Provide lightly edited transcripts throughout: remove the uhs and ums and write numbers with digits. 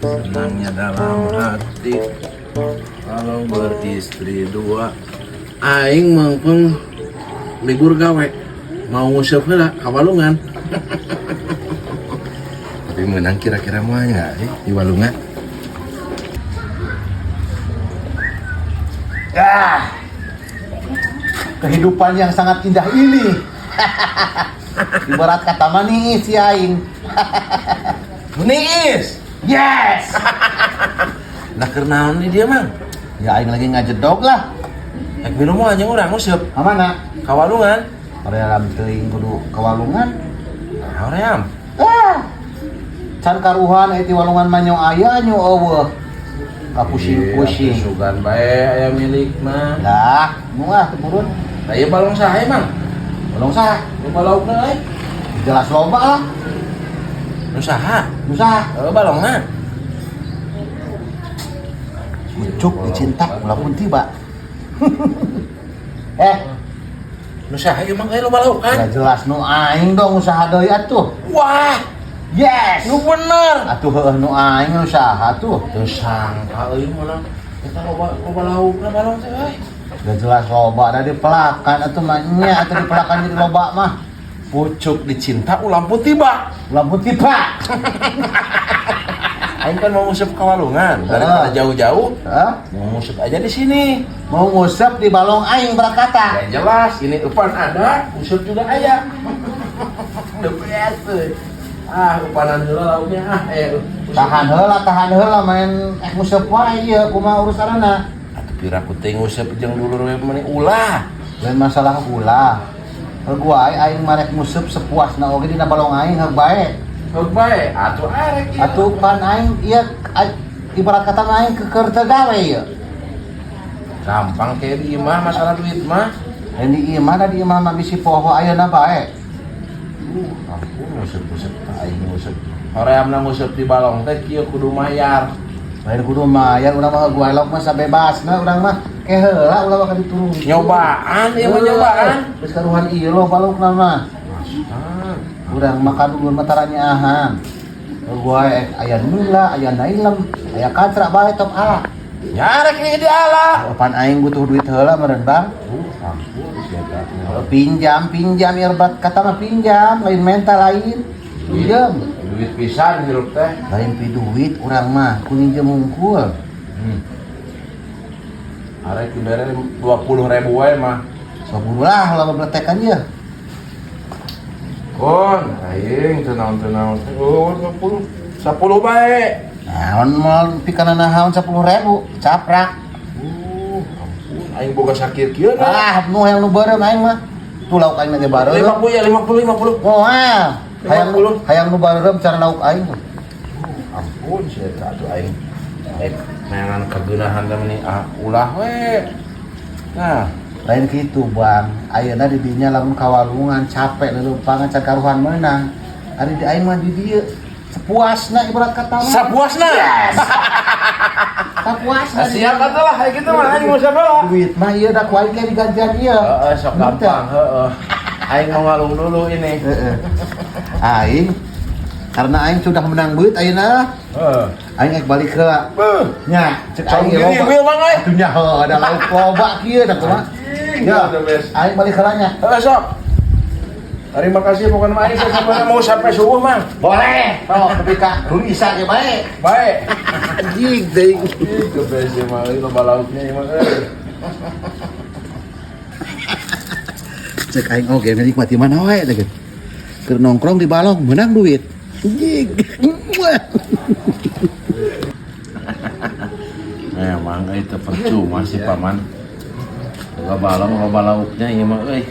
Senangnya dalam hati kalau beristri dua. Aing mangpeng libur gawe mau nguseup heula ka walungan. Tapi menang kira-kira moal nggak sih di walungan? Ah, kehidupan yang sangat indah ini. Ibarat kata manis si aing. Niis. Yes. Nah, keur naon nih dia, Mang? Ya aing lagi ngajedog lah. Rek minum moal jeung urang nguseup Ka mana? Ka walungan. Hoream teuing kudu ka walungan. Nah, hoream. Ah. Can karuhan aya ti walungan mah nyo aya nyo eueuh. Kapusing-pusing. Iya, sugan bae aya milik mah. Lah, nu ah teu purun. Lah ieu balong saha emang? Balong saha? Nu balaukna euy. Jelas loba lah. Nu saha? Nu saha? Heuh balongna. Ucuk dicinta walaupun tiba. Nu saha ieu mah euy loba laukan? Ya jelas nu aing dong usaha deui atuh. Wah, Yes. nu bener. Atuh heueuh nu aing usaha tuh. Teu sangka euy meunang eta loba loba laukna balong teh euy. Udah jelas loba da dipelakan atuh mah nya atuh dipelakan jadi loba mah. Pucuk dicinta ulang pun tiba. Ulah pun tiba. Aing kan mau nguseup ka walungan daripada jauh-jauh. Hah? Mau nguseup aja di sini. Mau nguseup di balong aing berkata. Ya jelas, ini upan ada, nguseup juga aya. The best. Euy. Ah, upanan heula lauknya ah Tahan heula main ek nguseup wae ieu kumaha urusanana. Atuh pira ku teh nguseup jeung dulur we meni ulah. Lain masalah ulah. Heug wae aing marek nguseup sepuasna oge dina balong aing heug bae. Heug bae, atuh arek ieu. Atuh pan aing ieu ibarat kata mah aing keukeur teu gawe ieu. Gampang kayak di imah masalah duit mah. Lain di imah da di imah mah bisi poho ayeuna bae. Ampun nguseup-nguseup aing nguseup. Horeamna nguseup di balong teh kieu kudu mayar. Lain kudu mayar urang mah heug wae lauk mah sabebasna urang mah ke heula ulah mah diturun. Nyobaan ieu mah nyobaan. Geus karuhan ieu loh balokna mah. Masa. Urang mah kadulur mah tara nyaahan. Heug wae aya nila, aya nailem, aya katra bae top ala. Nyarek ieu di ala. Pan aing butuh duit heula meureun Bang. Ampun sia teh. Pinjam, pinjam ieu kata mah pinjam, lain menta lain. Pinjam. Duit pisan hirup teh. Lain pi duit urang mah ku minjem hungkul. Arek dibere 20.000 wae mah. Sok lah lama beletekan ieu. Kon, aing teu naon-teu naon teh. Oh, 20. 10 bae. Naon moal pikana naon 10.000, caprak. Ampun, aing boga sakit kieu na. Ah, nu hayang nu beureum aing mah. Tuh lauk aing ge bareureum. 50 ya, 50 50. Moal. Hayang 50. hayang nu bareureum cara lauk aing. Ampun, sia teh atuh aing. Aing neangan kageunahan teh meni ah ulah we. Nah, Lain kitu, Bang. Ayeuna di dinya lamun ka walungan capek leuleumpangan can karuhan meunang. Ari di aing mah di dieu sepuasna ibarat kata mah. Sapuasna. Yes. Sapuasna. Siap atuh lah kayak gitu mah aing nguseup heula. Duit mah ieu da ku aing ge digantian ieu. Heeh, sok gampang, heeh. Aing mau ngalung dulu ini. Heeh. Aing karena aing sudah menang duit ayeuna. Heeh. Aing ek balik heula. Beuh. Nya, cek aing Cong gini, loba. Wil mang euy. Atuh nya heuh ada lauk loba kieu da kumaha. Ya, the best. aing balik heula nya. Heeh, sok. Terima kasih pokoknya mah aing sampai mau sampai subuh mang. Boleh. Oh, tapi ka dulu isa ge bae. Baik. Anjing deui. Ih, the best ya mah euy loba lauknya ieu mah euy. Cek aing oge nikmati mana wae teh. Keur nongkrong di balong menang duit. Anjing. Emang itu percuma sih paman. Loba balong loba lauknya ieu mah euy.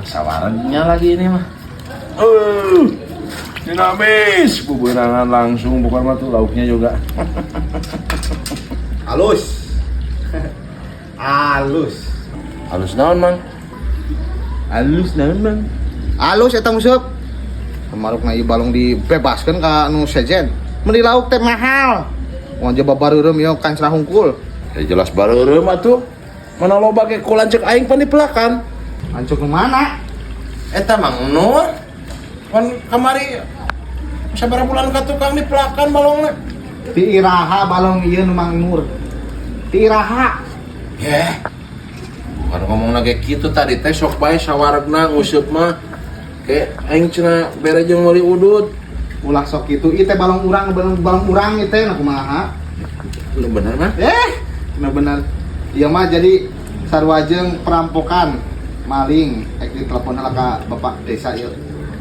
Sawarannya lagi ini mah. Dinamis, buburangan langsung bukan mah tuh lauknya juga. Halus. Halus. Halus naon, Mang? Halus naon, Mang? Halus eta nguseup. Kemarukna ieu balong dibebaskeun ka nu sejen. Meuli lauk teh mahal. Mun jaba bareureum ieu kancra hungkul. Ya jelas bareureum atuh. Mana loba ge ku lanceuk aing pan dipelakan. Lanceuk nu mana? Eta Mang Nur. Pan kamari Sabaraha bulan ka tukang dipelakan balongna. Ti iraha balong ieu nu Mang Nur? Ti iraha? Ya. Bukan ngomong lagi gitu, tadi teh sok bae sawaregna nguseup mah. Ke aing cenah bere jeung meuli udut. Ulah sok kitu, ieu teh balong urang, balong balong urang ieu teh, nah kumaha? Lu bener mah? Eh, bener bener. Ieu mah jadi sarua jeung perampokan, maling. Rek ditelepon lah ka bapak desa ieu.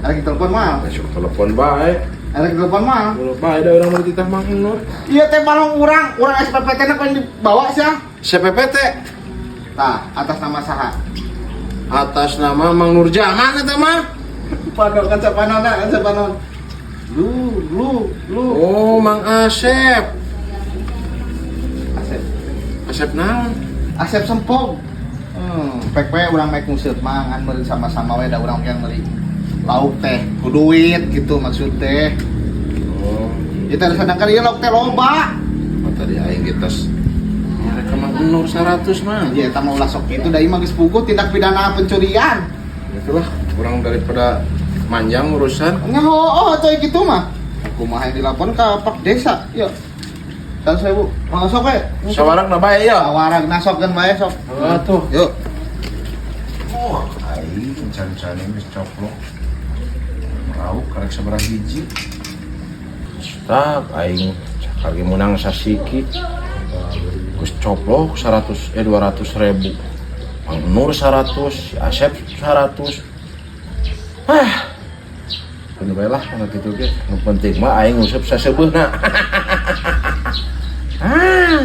Rek ditelepon mah. Sok telepon bae. Rek ditelepon mah. Ulah bae da urang mah dititah Mang Nur. Ieu teh balong urang, urang SPPT na yang dibawa sih. SPPT. Tah, atas nama saha? Atas nama Mang Nurjaman eta mah. Panon kan panona, kan panon. Lu, lu, lu. Oh, Mang Asep. Asep. Asep naon? Asep Sempog. Pek we urang mek nguseup mah ngan meuli sama-sama we, da urang yang meuli lauk teh ku duit gitu maksud teh. Oh, Ieu teh sedangkan ieu lauk teh loba. oh, tadi aing geus nyari ke Mang Nur 100 mah. Ya eta mah ulah sok kitu, da ieu mah geus puguh tindak pidana pencurian. Itulah kurang daripada manjang urusan. Nya oh, oh gitu mah. Kumaha yang dilaporkan ke Pak Desa? Yuk. 100.000. Mau sok we. Sawareg na bae ya. Sawareg na sok kan bae sok. Oh, tuh. Yuk. Oh, aing can-can geus coplok. Lauk karek sabaraha hiji. Stop aing sakali menang sasiki. Geus coplok 100 eh 200 ribu. Mang Nur 100, si Asep 100. Ah. Kudu bae lah kana kitu ge. Nu penting mah aing nguseup saseubeuna. Ah.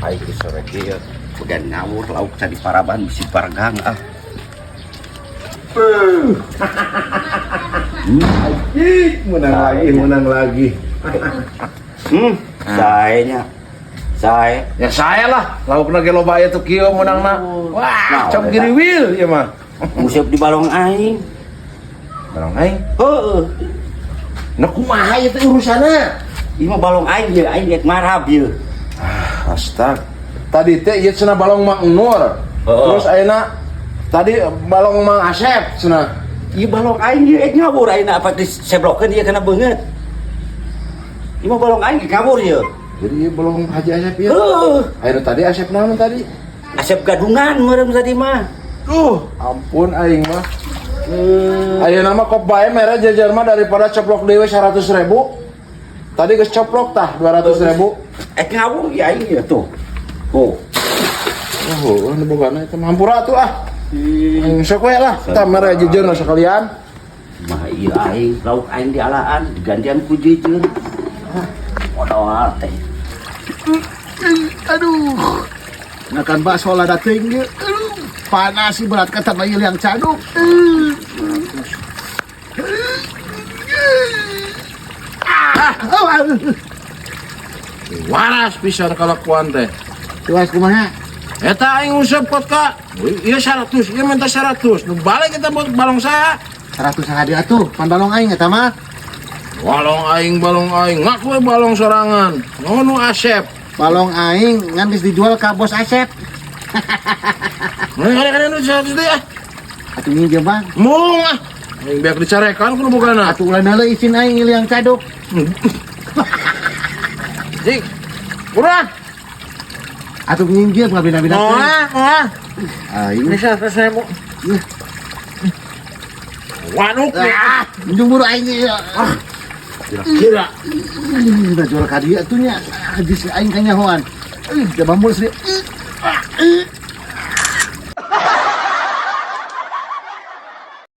Aing di sore kieu udah ngawur lauk tadi paraban bisi pargang ah. Ih, menang lagi, menang lagi. Saenya. Sae. Ya saya lah, laukna ge loba aya tuh kieu menangna. Wah, Nah, cap eta. giriwil ieu mah. Nguseup di balong aing. Balong aing. Heeh. Nah kumaha ieu teh urusanna? Ieu mah balong aing ieu, aing rek marab ieu. Ah, astag. Tadi teh ieu cenah balong Mang Nur. Heeh. Terus ayeuna tadi balong Mang Asep cenah. Ieu balong aing ieu rek ngawur ayeuna, apa diseblokeun ieu kana beungeut. Ieu mah balong aing ngawur ieu. Jadi ieu balong Haji Asep ieu. Heeh. Ayeuna tadi Asep naon tadi? Asep gadungan meureun tadi mah. Duh, ampun aing mah. Ayeuna mah kop bae mere jajar mah daripada coplok deui 100 ribu. Tadi geus coplok tah 200 ribu. Eh, ngawur ieu aing ieu tuh. Tuh. Oh, nu bogana eta mah hampura atuh ah. Aing sok we lah, tah mere jejeun sekalian. Mah ieu aing lauk aing dialaan digantian ku jejeun. Ah, modal teh. Aduh. Makan bakso lah dateng ieu. Aduh, panas sih berat kata bayi yang caduk. Ah, oh, ah. Waras pisan kalakuan teh. Tuas kumaha? Eta aing nguseup kot ka. Ieu 100, ieu minta 100. Nu balik kita buat balong saha? 100 saha dia atuh, pan balong aing eta mah. Balong aing, balong aing, ngaku we balong sorangan. Ngono Asep. Balong aing ngan geus dijual ka bos Asep. Nah, kadang-kadang nu 100 deui ah. Atuh nginjem bang. Mung ah. Aing beak dicarekan ku nu bogana. Atuh ulah neuleuh izin aing yang caduk. Jik. Kurang. Atuh nginjem ngabina-bina. Moal, moal. Aing. Ini 100.000. Wanuk nih. Ah, minjem buru aing ieu. Ah, Kira-kira. udah jual ka dieu atuh nya. Ah, geus aing kanyahoan. Ih, da bambul sih. Ah, ih.